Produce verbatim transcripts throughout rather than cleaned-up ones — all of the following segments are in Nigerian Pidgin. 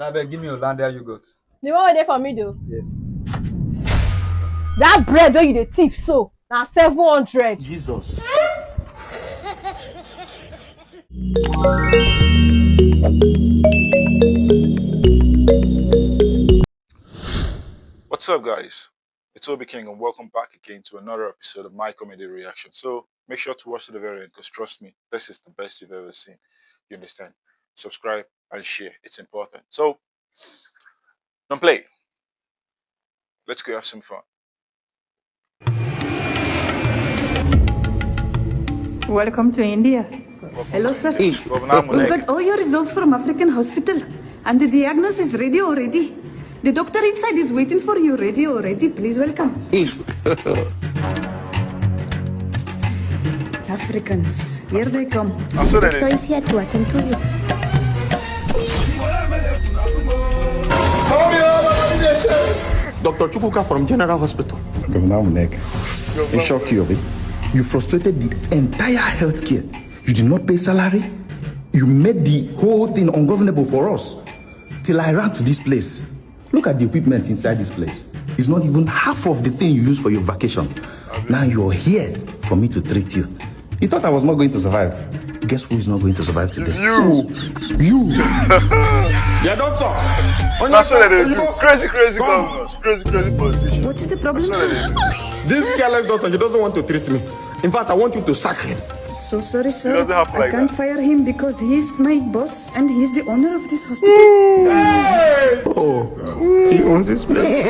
Abeg, give me Hollandia yogurt. The one wey dey for middle. Yes. That bread wey you dey thief so na seven hundred. Jesus. What's up, guys? It's Obi King, and welcome back again to another episode of my comedy reaction. So make sure to watch to the very end, because trust me, this is the best you've ever seen. You understand? Subscribe and share. It's important. So don't play. Let's go have some fun. Welcome to India. Hello, sir. Governor We've Amuneke. Got all your results from African hospital, and the diagnosis is ready already. The doctor inside is waiting for you, ready already. Please welcome. Africans, here they come. I'm sorry. Doctor is here to attend to you. Doctor Chukwuka from General Hospital. Governor Amuneke, it shocked you, Obi. You frustrated the entire healthcare. You did not pay salary. You made the whole thing ungovernable for us. Till I ran to this place. Look at the equipment inside this place. It's not even half of the thing you use for your vacation. Now you're here for me to treat you. You thought I was not going to survive. Guess who is not going to survive today? You. You. Yeah, doctor. That's what they do. Crazy, crazy governors. Crazy, crazy politicians. What is the problem, That's what sir? they do. This careless doctor, he doesn't want to treat me. In fact, I want you to sack him. So sorry, sir. doesn't happen I like can't that. Fire him because he's my boss and he's the owner of this hospital. Oh, he owns this place.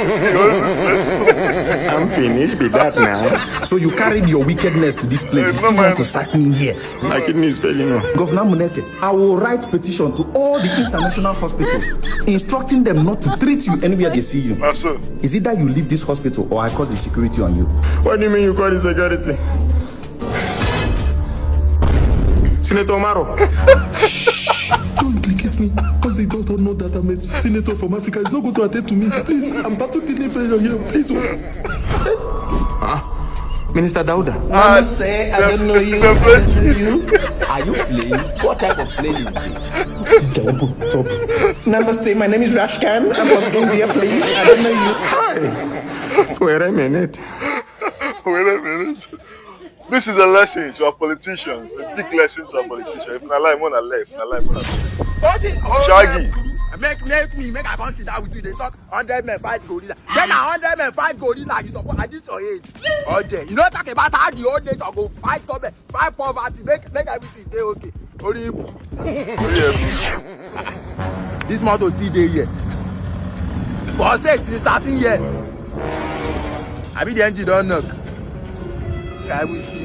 I'm finished with that now. So you carried your wickedness to this place. You Hey, still no, want man. To sack me here. My kidney is failing now. Governor Amuneke, I will write petition to all the international hospitals, instructing them not to treat you anywhere they see you. That's so. Is it that you leave this hospital or I call the security on you? What do you mean you call the security? Senator Omaro. Don't implicate me. Once the doctor know that I'm a senator from Africa, he's not going to attend to me. Please, I'm battling kidney failure here. Please. Ah, Minister Dauda. Namaste, I don't know you. I don't know you. Are you playing? What type of playing is this? This guy won't go. Stop. Namaste, my name is Rashkan. I'm from India, please. I don't know you. Hi. Wait a minute. Wait a minute. This is a lesson to our politicians, a big lesson to our politicians. If na lie, una left, na lie, una left. Shaggy. Make make me make I come sit down with you. They talk hundred men fight gorilla. Then na hundred men fight gorilla. You suppose at this your age. Okay, you know talk about how the old nation go fight come fight poverty, make make everything dey okay. Only this motor still dey here. For six since thirteen years. I be the engine don knock. I will see.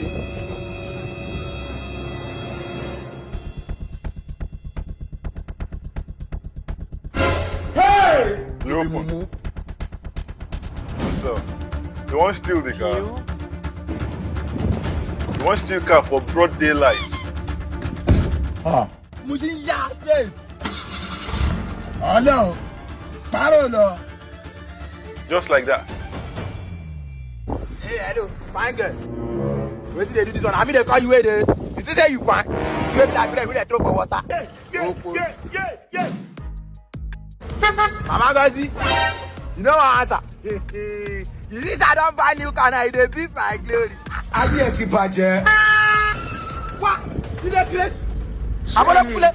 Hey! You open. So, you want steal the car? You want steal car for broad daylight? Ah. Mo ṣe ń yá straight. Ọlọ́run, pàrọ̀ lọ. Just like that. Hey, hello, fine girl. Wetin dey do this one? I mean, they call you where dey. You see say you fine. You be like bread wey dey throw for water. Mama Ngozi, you know what answer? You see say I don buy new car now, you dey beat my glory. Ayé ẹ ti bàjẹ́. Wá, you dey craze? Abọ́lẹ́kúnlé,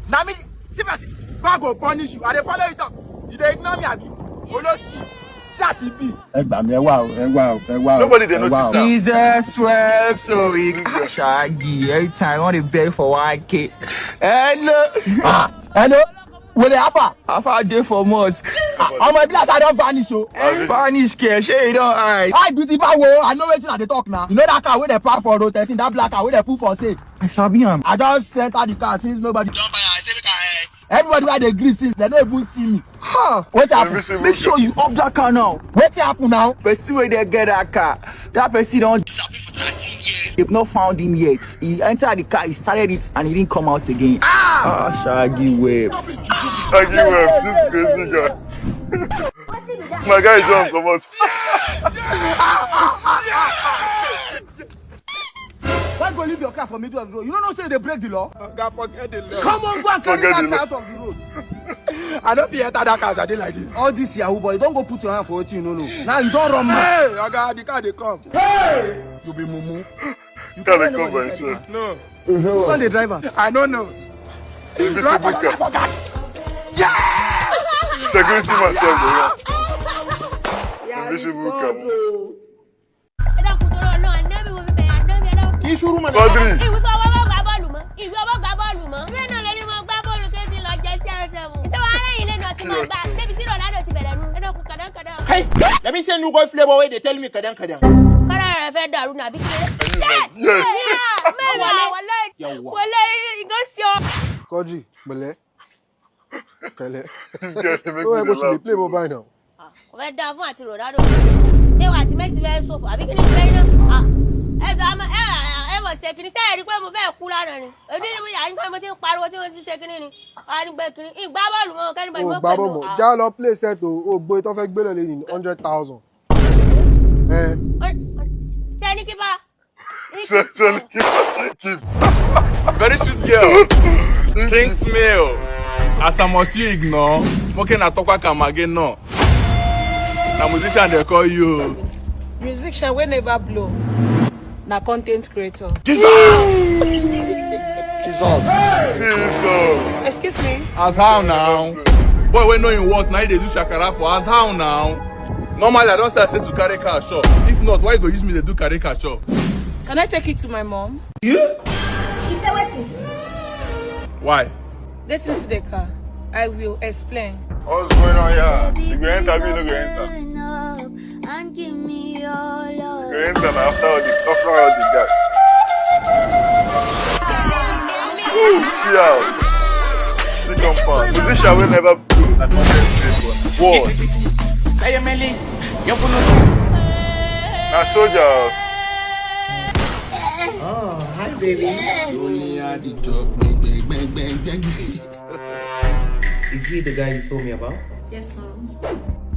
na me, see person, God go punish you. I dey follow you talk. You dey ignore me, abi? Olóṣì, see as e be. Ẹ gbà mí, ẹ wá o, ẹ wá o, ẹ wá o. Nobody dey notice am. Jesus wept so weak. Ah, Shaggy, every time I want to beg for one K. Hello. Ah, hello. Wèrè Alpha. Alpha dey for mosque. Ọmọ ibi as I don vanish o. Vanish kẹ̀, ṣé you don hide? Hide be ti báwo? I know wetin I dey talk na. You know that car wey dem park for road thirteen, that black car wey dem put for sale? I sabi am. I just enter the car since nobody don buy am. I say make I, eh, everybody wey I dey greet since, dem no even see me. Ha! Wetin happen? Make sure you off that car now. Wetin happen now? Person wey dey get that car, that person don disappear for thirteen years. They've not found him yet. He enter the car, he started it, and he didn't come out again. Ah! Ah, Shaggy wept. Shaggy wept. This crazy guy. My guy jump comot. Go leave your car for middle of the road. You don't know say they break the law. Oga, forget the law. Come on, go and carry Forget that the car law. Out of the road. I don't fit enter that car as I dey like this. All this Yahoo boy, don't go put your hand for wetin you no know. Now you don't run mad. Hey, Oga, the car dey come. You be mumu. You Can I don't come know myself? No, You don't dey drive am. I don't know. Invisible car. Security myself. Invisible car. Ẹ dákun, torí Ọlọ́run, ànábì mo fi bẹ̀rẹ̀, ànábì, ẹ dákun. Kí sùúrù mọ̀ Quadri. Ìwé tó wọ́n bá gbá bọ́ọ̀lù mọ́, ìwé ọmọ gbá bọ́ọ̀lù mọ́. Ìwé náà lórí mo gbá bọ́ọ̀lù kejì lọ jẹ sí ẹsẹ̀ mu. Ìjọba aráyìn lẹ́nu ọtí máa gbà, débi tí Ronaldo ti bẹ̀rẹ̀ nu. Ẹ dákun, kàdán kàdán. Hey, let me say no go flavor wey dey tell me kadan kadan. Kára rẹ̀ fẹ́ dàrú nàbí kéré. Yes. Mẹ́wàá wọlé, Yawwa. wọlé, ìgò sí ọ. Quadri, pẹ̀lẹ́. Pẹ̀lẹ́. This guy dey make Ó me yẹ kó dey ṣe lè laugh. play mobile now. Kò fẹ́ dáa fún àti Ronaldo. Ṣé wà àti Messi fẹ́ sọ̀fọ̀? Àbí kí ni fẹ́ iná? Ẹ gbà á mọ́, ẹ ẹ mọ̀ ṣe kí ni? Ṣé ẹ rí pé mo fẹ́ kú lánàá ni? Èdè ni mo yà ń gbọ́ mo ti ń pariwo tí mo ti ṣe kí ni ni? Wọ́n á ní gbé kí ni? Ìgbà bọ́ọ̀lù mọ́, kẹ́ni bọ̀ O ìgbà gbá pẹ̀lú. bọ̀ mọ̀. Já lọ play set o. O gbé tó fẹ́ gbélé lé ní hundred thousand. Ẹ Ṣé ní kí bá? Send, send, keep, keep. Very sweet girl. King's Mill. As I must you ignore. Moke na tokwa kamage no. Na musician dey call you. Musician wey never blow na content creator. Jesus. Excuse me. As how now? Boy wey know him worth na he dey do shakara for as how now? Normally I don say I say to carry car sure. If not, why you go use me dey do carry car sure? Can I take you to my mom? He say wetin? Why? Get into the car. I will explain. What's going on here? You go enter me, no go enter. And give me your love. You go enter na after all the after all the guy. See how? See compound. Musician wey never blow na content creator. What? Na soldier. Oh, hi, baby. Is he the guy you told me about? Yes, mom.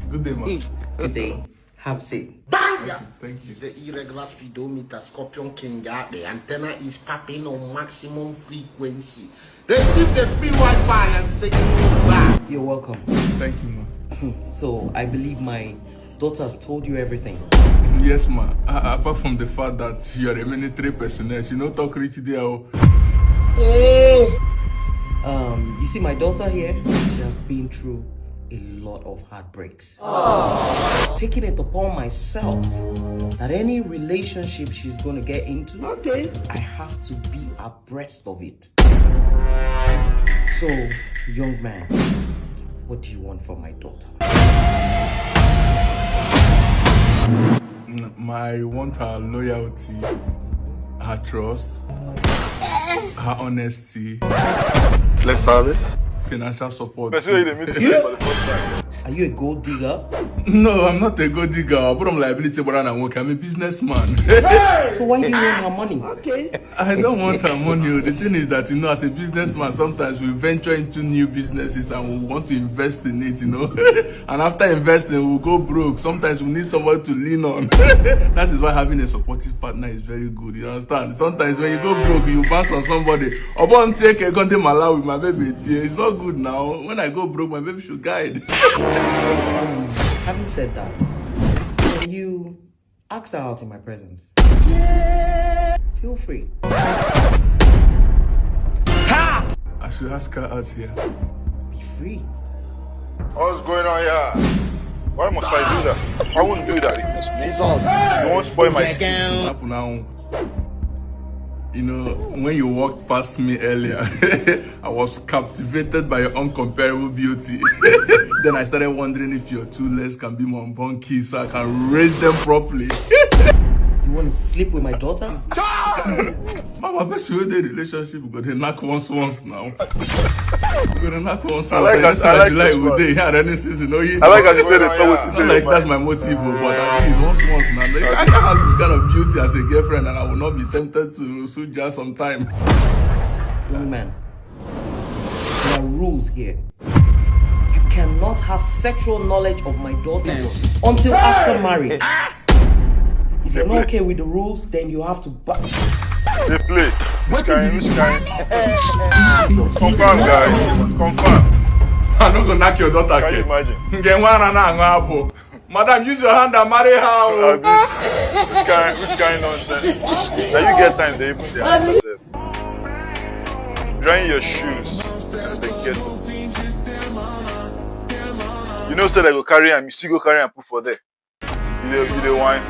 Good day, man. Good day. Have a seat. Banga! Thank you. Is the irregular speedometer, Scorpion King out there. Antenna is popping on maximum frequency. Receive the free Wi-Fi and say goodbye. You're welcome. Thank you, man. So, I believe my daughter's told you everything. Yes, ma. A- apart from the fact that you are a military personnel, she no talk reach there. Oh. Um, you see, my daughter here, she has been through a lot of heartbreaks. Taking it upon myself that any relationship she's gonna get into, Okay. I have to be abreast of it. So, young man, what do you want from my daughter? N- My want her loyalty, her trust, her honesty, Let's have it. financial support. Person wey you dey meet today for the first time. Are you a gold digger? No, I'm not a gold digger. But I'm liability, but I'm work. I'm a businessman. So why do you want her money? Okay. I don't want her money. Oh. The thing is that, you know, as a businessman, sometimes we venture into new businesses and we want to invest in it, you know. And after investing, we go broke. Sometimes we need somebody to lean on. That is why having a supportive partner is very good. You understand? Sometimes when you go broke, you bounce on somebody. Obon take a gun to Malawi, my baby. It's not good now. When I go broke, my baby should guide. Having said that, can you ask her out in my presence? Feel free. I should ask her out here. Be free. What's going on here? Why must I do that? I won't do that. Jesus. You won't spoil my skin. Happen now. You know, when you walked past me earlier, I was captivated by your uncomparable beauty. Then I started wondering if your two legs can be my unborn kids so I can raise them properly. You want to sleep with my daughter? Mama, best you dey relationship go dey knock once once now. Go dey knock once I once. like I that. just I like like July this we one. Dey here and anything you know you. I like how you say the talk Not with like today. That's my motive, oh, but at least once once now. I can't have this kind of beauty as a girlfriend, and I will not be tempted to suit her sometime. Young man, there are rules here. You cannot have sexual knowledge of my daughter until after marriage. If you're not okay with the rules, then you have to. Ba- They play. Which kind, which kind? Confirm, guys. Confirm. I no go knock your daughter. Can you imagine? Nge nwa na na aṅụ abụ. Madam, use your hand and marry her. Uh, this, which kind, which kind nonsense? Now you get time, they even dey ask yourself. Drying your shoes, they get up. You know, say they go carry am, you still go carry am put for there. You dey, you dey whine.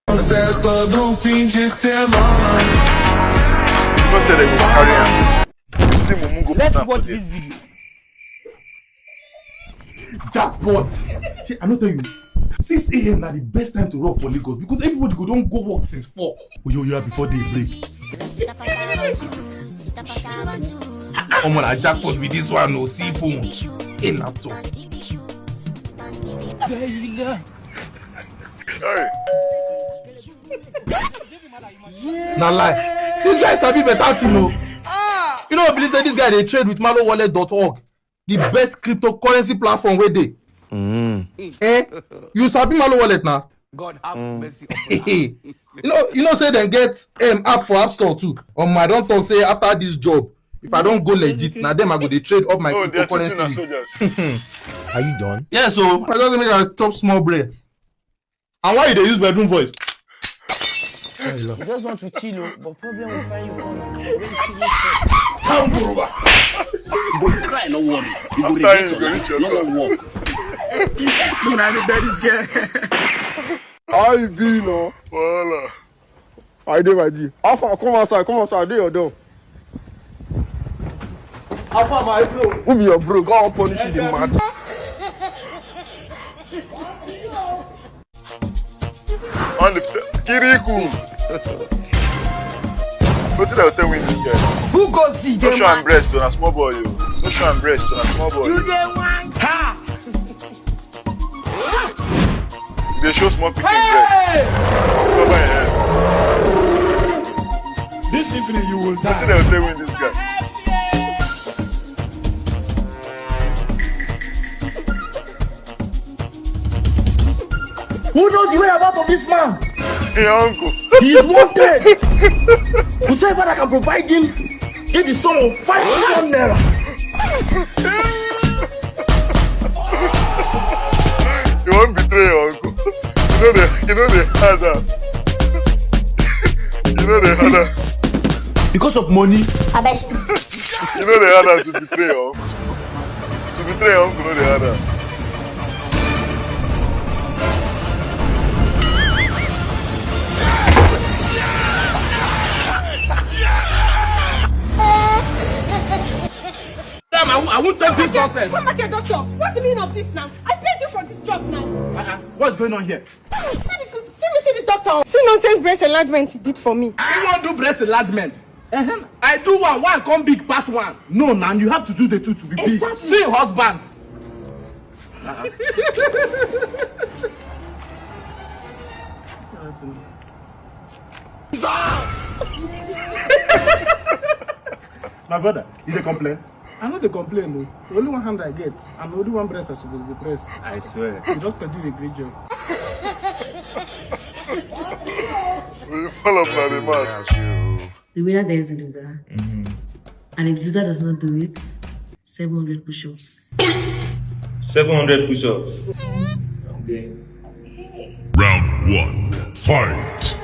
You know say they go carry am. You still mumu go put am for there. Let's watch this video. Jackpot! Shey, I no tell you, six a m na the best time to rock for Lagos because everybody go don go work since four. Oyo, oyo, before day break. Omo, na jackpot be this one o, see phone. Hey, laptop. Hey. Na lie. This guy sabi better thing o. You no believe say this guy dey trade with malo wallet dot org, the best cryptocurrency platform wey dey. Eh? You sabi malo wallet na? God have mercy upon us. You know, you know say dem get, um, app for App Store too. Um, I don talk say after this job, if I don go legit, na dem I go dey trade up my cryptocurrency with. Oh, they are treating us soldiers. Are you done? Yes o. I just make I chop small bread. And why you dey use bedroom voice? You just want to chill o, but problem will find you corner. Tamburuba. You go cry, no worry. You go regret your life. No one work. No, na the bed is here. How you be, no? Voila. I dey my D. How far? Come outside, come outside. I dey your door. How far, my bro? Who be your bro? God wan punish you, the mad. On the Kiriku. Wetin I tell win this guy? Who go see? No show am breast, na small boy o. No show am breast, na small boy. You dey whine. Ha! You dey show small pikin breast. Hey! Cover your head. This evening you will die. Wetin dem take win this guy? Who knows the whereabouts of this man? Your uncle. He is wanted. Whosoever that can provide him, get the sum of five million naira. You wan betray your uncle? You know the, you know the hard am. You know the hard am. Because of money. You know the hard am to betray your uncle. To betray your uncle, no the hard am. Damn, I, I won't take this nonsense. Come back here, doctor. What's the meaning of this now? I paid you for this job now. Uh-uh. What's going on here? See this, see me, see this doctor. See nonsense breast enlargement he did for me. You wan do breast enlargement? Uh-huh. I do one, one come big pass one. No, now you have to do the two to be big. Exactly. See husband. Uh-uh. My brother, you dey complain? I no dey complain o. Only one hand I get, and only one breast I suppose dey press. I swear. The doctor did a great job. We follow bloody man. The winner there is a loser. Mm-hmm. And if the loser does not do it, seven hundred push-ups. Seven hundred push-ups. Okay. Round one, fight.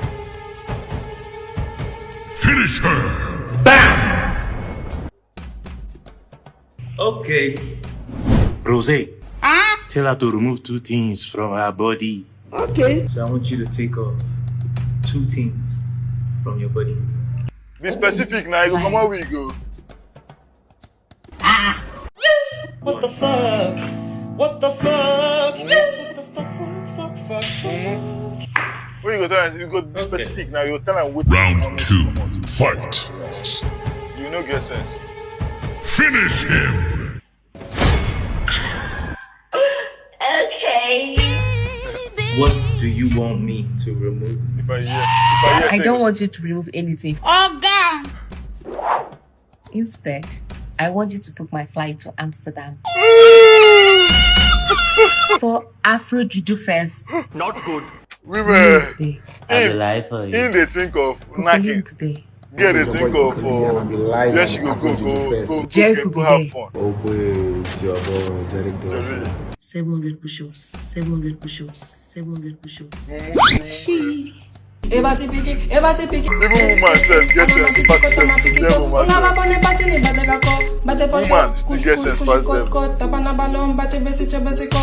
Finish her. Bam! Okay. Rose, ah? Tell her to remove two things from her body. Okay. So I want you to take off two things from your body. Be specific now, you go come out we go. What the fuck? What the fuck? What the fuck, fuck, fuck, fuck, fuck? Mm-hmm. What you go tell am? You go be specific now. You go tell am wetin. Round two, fight. You no get sense. Finish him. Okay. What do you want me to remove? If I hear, if I hear I say don't want you to remove anything. Oga! Instead, I want you to book my flight to Amsterdam for Afro Juju Fest. Not good. Women, I dey him, lie for him you. Dey think of knacking. Girl dey think of uh, where she go go go go go Jerry go could be go have there. Fun. Oh boy, it's your boy, Jerry Dawson. Jolly. Seven hundred push-ups. Seven hundred push-ups. Seven hundred push-ups. Mumu, mumu. Eba ti piki, eba ti piki. Even woman sef get sense pass dem. Dem woman sef. Woman still get sense pass dem. Tapana balon, bate besi chebesi ko.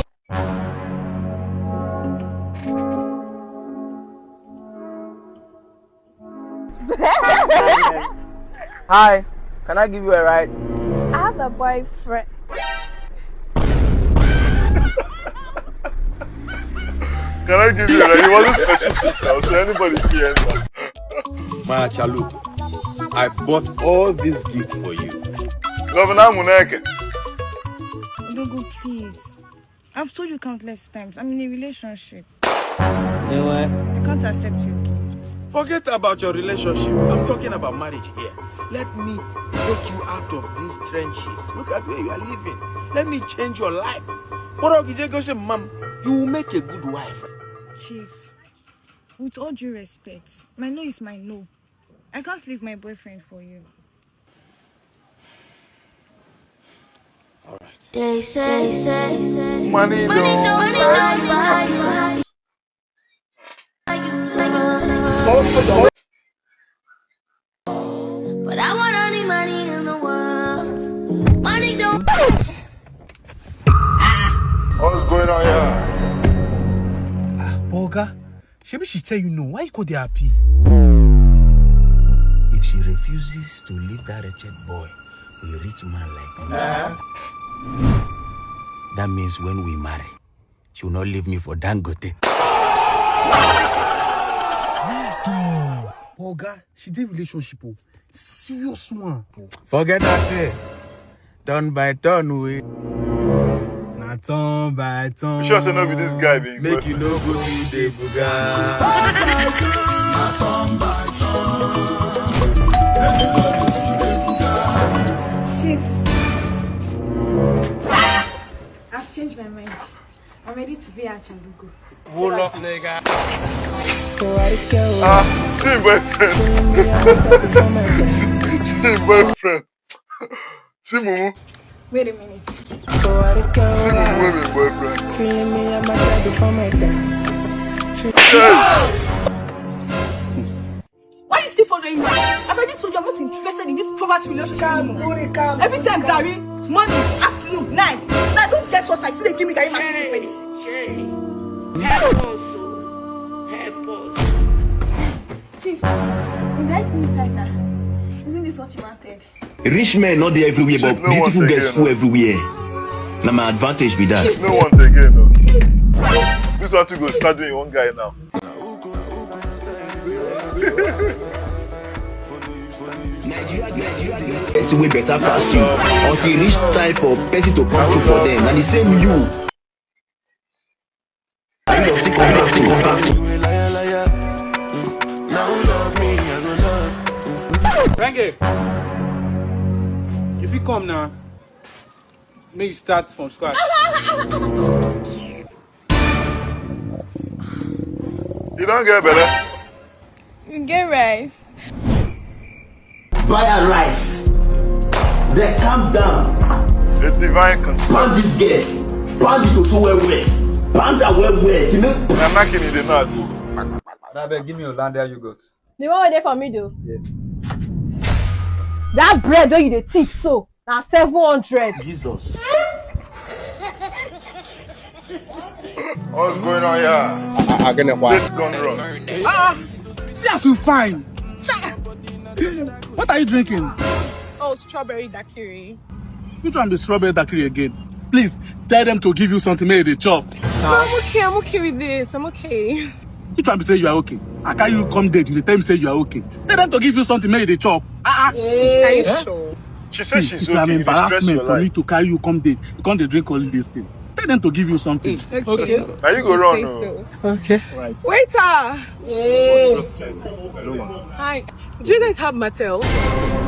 Hi, can I give you a ride? I have a boyfriend. Can I give you a ride? It wasn't specific now, so anybody can enter. My Chalu, I bought all these gifts for you. Governor Muneke. Odogo, please. I've told you countless times. I'm in a relationship. Anyway, I can't accept your gift. Forget about your relationship. I'm talking about marriage here. Let me take you out of these trenches. Look at where you are living. Let me change your life. Kpọrọ gị jee gosi mma m, you will make a good wife. Chief, with all due respect, my no is my no. I can't leave my boyfriend for you. All right. They say, say, say, Money don't buy you happy. But I want all the money in the world. Money don't. What's going on here? Ah, Boga, shebi she tell you no. Why you go dey happy? If she refuses to leave that wretched boy for a rich man like me, that means when we marry, she will not leave me for Dangote. Wisdom. Oga, she dey relationship o. Serious one. Forget that thing. Turn by turn we. Na turn by turn. You sure say no be this guy be? Make you no go be the buga. Chief, I've changed my mind. I'm ready to be at Chalugo. Hold up, nigga. Ah, see him boyfriend. See him boyfriend. See mumu. Wait a minute. See mumu wey be boyfriend. Feeling me, I'm a daddy for my time. Yes. Why you still following me? I've already told you I'm not interested in this poverty relationship anymore. Every time, Gary, morning, afternoon, night. Now don't get us. I still dey give me Gary my stupid. Help us, oh. Help us. Chief, invite me inside now. Isn't this what you wanted? Rich men not there everywhere, but beautiful girls full everywhere. Now my advantage be that. No one again, no. This one too go start doing one guy now. It's way better pass you. Until reach time for person to come through for them, and the same you. Renge, if you come now, may you start from scratch. You don't get better. You get rice. Buy a rice. Then calm down. The divine concern. Pound this girl. Pound it to well well. Pound her well well. To make I'm not kidding the nut. Abeg, give me Hollandia yogurt. The one wey dey for middle. Yes. That bread wey you dey thief so na seven hundred. Jesus. What's going on here? Agene kwa. Let's go run. Ah, see as you fine. What are you drinking? Oh, strawberry daiquiri. Which one be strawberry daiquiri again? Please tell them to give you something make you dey chop. No, I'm okay. I'm okay with this. I'm okay. Which one be say you are okay? I carry you come date, you dey tell me say you are okay. Tell them to give you something make you dey chop. Ah, ah. Are you sure? She said See, she's it's okay. An You dey stress embarrassment your for me life. To carry you come date. You come dey drink all this thing. Tell them to give you something. Okay. Now you go You run. say Oh. So. Okay. Right. Waiter! Hello, ma. Hi. Do you guys have Mattel?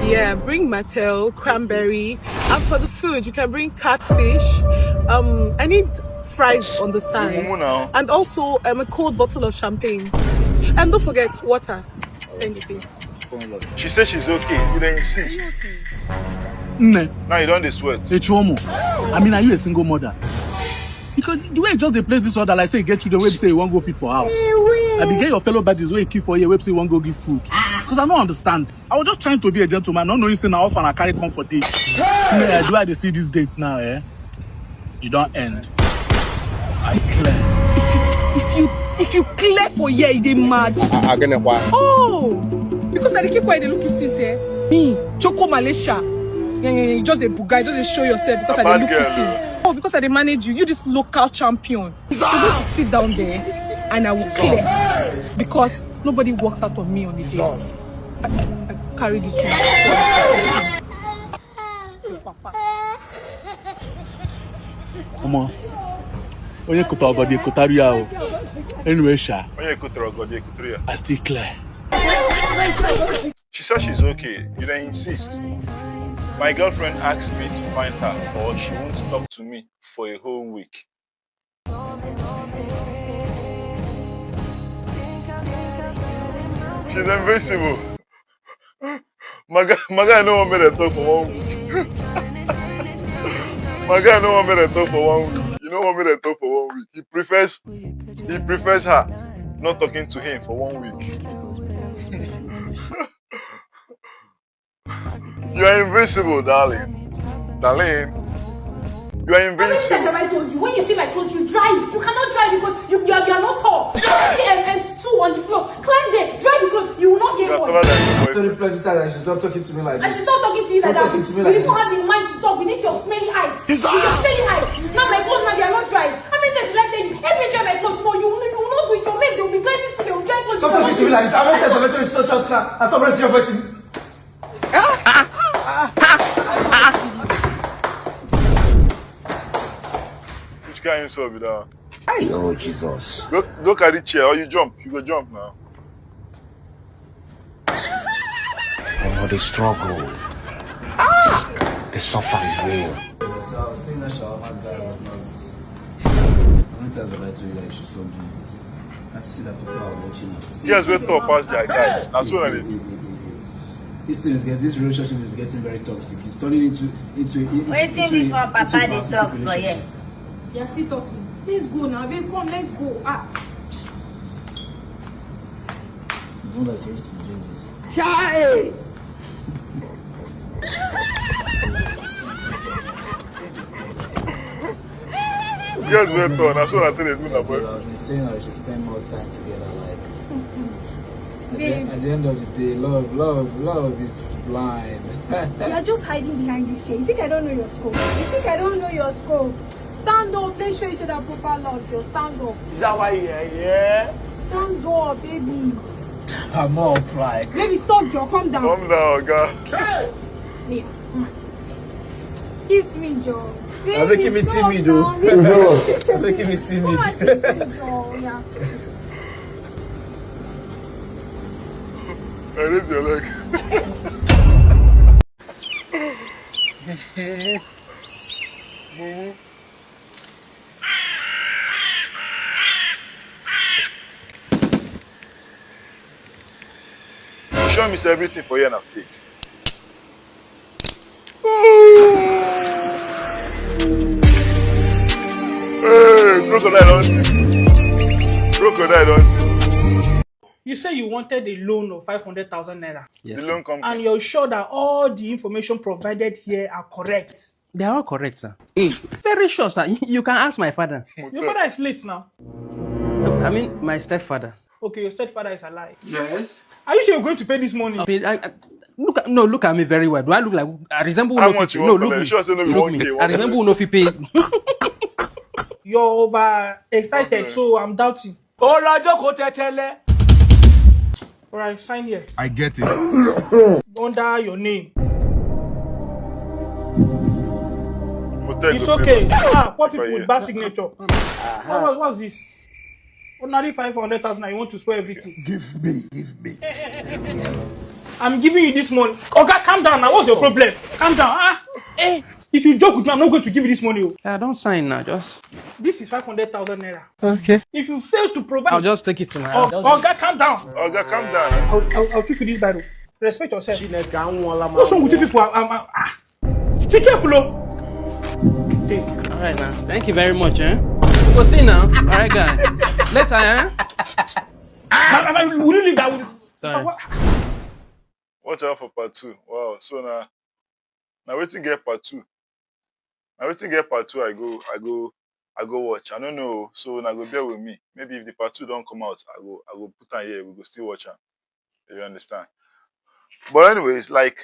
Yeah, bring Mattel, cranberry, and for the food, you can bring catfish. Um, I need fries on the side, Mumu now. And also um, a cold bottle of champagne. And don't forget water. Thank you. She says she's okay. You then insist. Nne, Now you don't dey sweat. Echuomo. I mean, are you a single mother? Because the way you just dey place this order, like say you get children, wey be say you wan go feed for house. I be get your fellow badges wey you keep for here, wey be say you wan go give food. Because I no understand. I was just trying to be a gentleman, not knowing say na offer I carry come for this. Me, I do I dey see this date now, eh? You don end. I clear. If you if you if you clear for here, you dey mad. Agene kwa. Oh, because I dey keep quiet, dey look you since eh. Me, Choco Malaysia. Yeah, yeah, yeah, you just dey buga, you just dey show yourself because I Bad dey look you girl. since. Oh, because I dey manage you, you this local champion. You're going to sit down there and I will clear because nobody walks out on me on a date. I, I carry this thing. Omo, onye kụta ọgọdị kụtara ya o. Anyway, sha, Onye kutere ọgọdị ekutere ya. I still clear. She says she's okay. You then insist. My girlfriend asked me to find her, or she won't talk to me for a whole week. She's invincible. My guy, my guy no wan make dem talk for one week. My guy no wan make dem talk for one week. You no wan make dem talk for one week. He prefers, he prefers her not talking to him for one week. You are invincible, darling. Darling, you are How many times invincible. Have I told you? When you see my clothes, you drive. You cannot drive because you, you, are, you are not tall. Put the M Ms two on the floor. Climb there. Drive because you will not hear You are what. Taller than your Tell boyfriend. the president that she's not talking to me like And this. she's not talking to you like Not that. talking to me You like even this. have the mind to talk with this your smelly height. With your smelly height. Now my clothes now they are not dried. How many times did I tell you? Help me dry my clothes. No, you will you will not do it. Your maid they will be driving to your dry clothes. Stop talking to me like this. How many times have I told you to stop shouting now? And stop raising your voice. Which kind insult be that? Oh, Jesus. Go, go carry chair or you jump. You go jump now. Omo, the struggle. Ah! The suffer is real. So I was saying that shawarma guy was not. How many times have I told you that you should stop doing this? I see that people are watching us. Girls wey tall pass their guys. Na so na dey. This thing is get this relationship is getting very toxic. It's turning into into into Wetin into, this one papa into a dey parasitic talk for relationship. Here? They are still talking. Let's go now, babe. Come, let's go. Ah. You know that's supposed to be Jesus. Girls wey tall, na so na take dey do na But boy. I've been saying that we should spend more time together. Like at the, at the end of the day, love, love, love is blind. You are just hiding behind this chair. You think I don't know your scope? You think I don't know your scope? Stand up. Let's show each other proper love, Joe. Stand up. Is that why you're here? Stand up, baby. I'm all pride. Baby, stop, Joe. Come down. Calm down, oga. Yeah. Mm. Kiss me, Joe. You're making me Baby, stop timid, now. though. You're making me Come timid. and kiss me, Joe. Yeah. I raise your leg. Mumu. Mumu. You sure me say everything for here na fake? Hey, crocodile don see. Crocodile don see. You say you wanted a loan of five hundred thousand naira. The loan company. And you're sure that all the information provided here are correct? They are all correct, sir. Very sure, sir. You can ask my father. Your father is late now. I mean, my stepfather. Okay, your stepfather is alive. Yes. Are you sure you're going to pay this money? I, I, look at, no, look at me very well. Do I look like I resemble How no fit much pay? you No, want look for me. them? Sure say no be Look one me. K, I one resemble K. no fit pay. You're over excited, Okay. So I'm doubting. Ọ̀rọ̀ jókòó tẹ́tẹ́lẹ́. All right, sign here. I get it. Under your name. Motel It's go okay. pay. Ah, poor If I people with hear. Bad signature. What, what, what's this? Ordinary five hundred thousand, and you want to spoil everything. Give me, give me. I'm giving you this money. Oga, calm down now. What's your problem? Calm down. Ah, eh. If you joke with me, I'm not going to give you this money. Oh. I don't sign now. Just This is five hundred thousand naira. Okay. If you fail to provide, I'll just take it to my oh, house. Oga, calm down. Oga, calm down. I'll, I'll, I'll take you this Bible. Respect yourself. Chineke anwụọla m What's wrong with you anwụọla people? I'm, I'm, ah. Be careful, oh. Hey, All right now. Thank you very much, eh? We'll see now. All right, guy. Later, eh? I, I, I, will you leave that? Will you, Sorry. What- Watch out for part two. Wow. So now, now wetin get part two? Now wetin get part two? I go, I go, I go watch. I don't know. So now go bear with me. Maybe if the part two don't come out, I go, I go put on here. We go still watch am. You understand? But anyways, like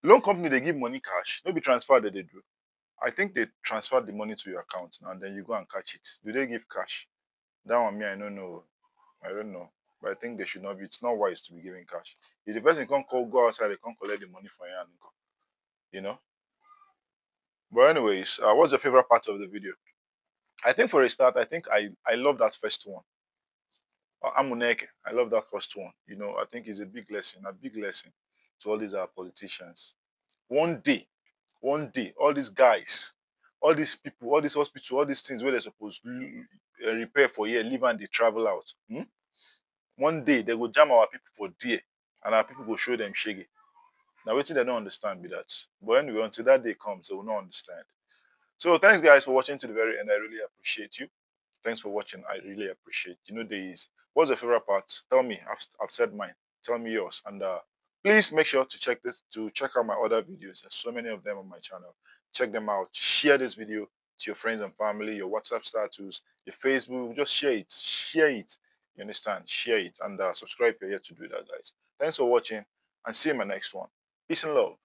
loan company, they give money cash. No be transfer that they do. I think they transfer the money to your account and then you go and catch it. Do they give cash? That one, me, I don't know. I don't know. But I think they should not be. It's not wise to be giving cash. If the person can't call, go outside, they can't collect the money from your hand. You know. But anyways, uh, what's your favorite part of the video? I think for a start, I think I I love that first one. Uh, Amuneke, I love that first one. You know, I think it's a big lesson, a big lesson to all these our politicians. One day, one day, all these guys, all these people, all these hospitals, all these things where they're supposed to uh, repair for here, live and they travel out. Hmm? One day they go jam our people for there, and our people go show them shege. Now, waiting they don't understand be that. But anyway, until that day comes, they will not understand. So thanks, guys, for watching to the very end. I really appreciate you. Thanks for watching. I really appreciate. You know, there is what's your favorite part? Tell me. I've, I've said mine. Tell me yours, and uh, please make sure to check this to check out my other videos. There's so many of them on my channel. Check them out. Share this video to your friends and family, your WhatsApp status, your Facebook. Just share it. Share it. You understand? Share it and uh, subscribe if you're yet to do that, guys. Thanks for watching, and see you in my next one. Peace and love.